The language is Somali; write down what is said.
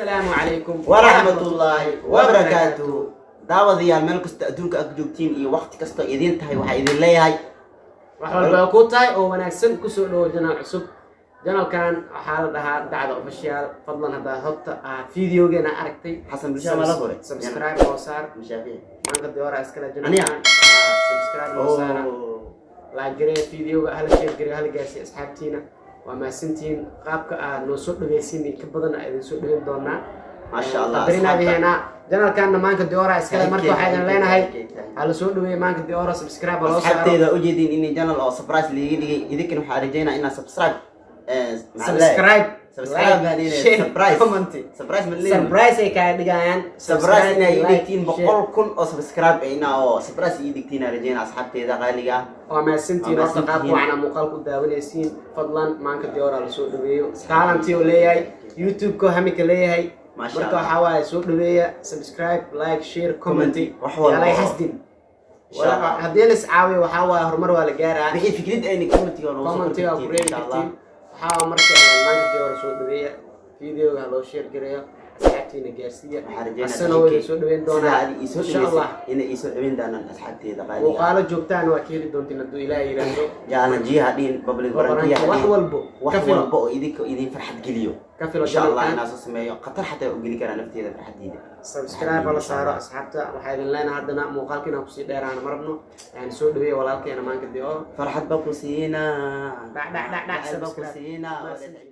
Asalaamu calaykum waraxmatullaahi wabarakaatuh. Daawadayaal, meel kasta adduunka aad joogtiin iyo waqti kastoo idiin tahay, waxaa idin leeyahay wax walba ku tahay oo wanaagsan. Kusoo dhawo channel cusub. Channelkan waxaa la dhahaa Dacda Official. Fadlan, haddaa horta videogeena aragtay, Xasan Bulshaa ma la furay? Subscribe oo saar. Mashaafici. Maanka Diora iskale. Aniga? Channelkan subscribe oo saara, like garee videoga, hala share gareeyo, hala gaarsiiyo asxaabtiina. Waa mahadsantihiin. Qaabka aad noo soo dhaweysiin iyo ka badan aa idin soo dhaweyn doonaa. Maasha Allah. Qadarinaadeena. Channelkanna Maanka Diora iskale. Marka waxaa idin leenahay hala soo dhaweeye Maanka Diora, subscribe ha loo saaro. Asxaabteeda, ujeedin inay channel oo surprise liiga dhigay. Idinkan waxaa rajeynaa inaad subscribe maxaa leeyahay? Subscribe, Subscribe like, baa leeyahay. share, Surprise. comment. Surprise ma leeyahay? Surprise ay kaaga dhigayaan. Surprise inay ii like, dhigtiin share. 100,000 oo subscribe ina oo surprise ii dhigtiin aan rajeynaa, asxaabteeda qaaliga ah. Waa mahadsantihiin. Waa Horta qaabka mahadsantihiin. wacan aa muuqaalka u daawanaysiin. Fadlan, Maanka Diora la soo dhaweeyo. Talent oo leeyahay, YouTube-ka hamika leeyahay. Maasha Marka Allah. waxaa waaye, soo dhaweeya, subscribe, like, share, comment. Wax walba Yaalay xasdin. Insha Allah. Haddii la is caawiyo, waxaa waaye horumar waa la gaaraa. Wixii fikrad ayna commentiga noogu soo Commentiga ku qortiin, reebi insha Allah. kartiin. Waxaa marka Maanka Diora soo dhaweeya, videoga ha loo share gareeyo, asxaabtiina gaarsiiya. Waxaan rajeynaa Asana waa idin soo dhaweyn sidaa doonaa, adi iisoo insha Allah. dhaweysay inay iisoo dhaweyn doonaan asxaabteeda qaaliga ah. Muuqaalo joogtaan waa ka heli doontiin hadduu Ilaah yiraahdo. Challenge-yaha dhihin, public prank-yaha wax dhihin, walbo wax ka filo. walba oo idinka idin farxad geliyo, Ka filo insha Allah channelkan. inaan soo sameeyo. Khatar xataa u geli karaa nafteeda farxadiida. Subscribe hala saaro, asxaabta. Waxaa idin leenahay haddana muuqaalka inaan kusii dheeraana ma rabno. Soo dhaweeya walaalkeena Maanka Dior. Farxad ba ku siinaa. Dhac, dhac, dhac, dhac, Jacayl ba ku subscribe. siinaa. Mahadsantihiin.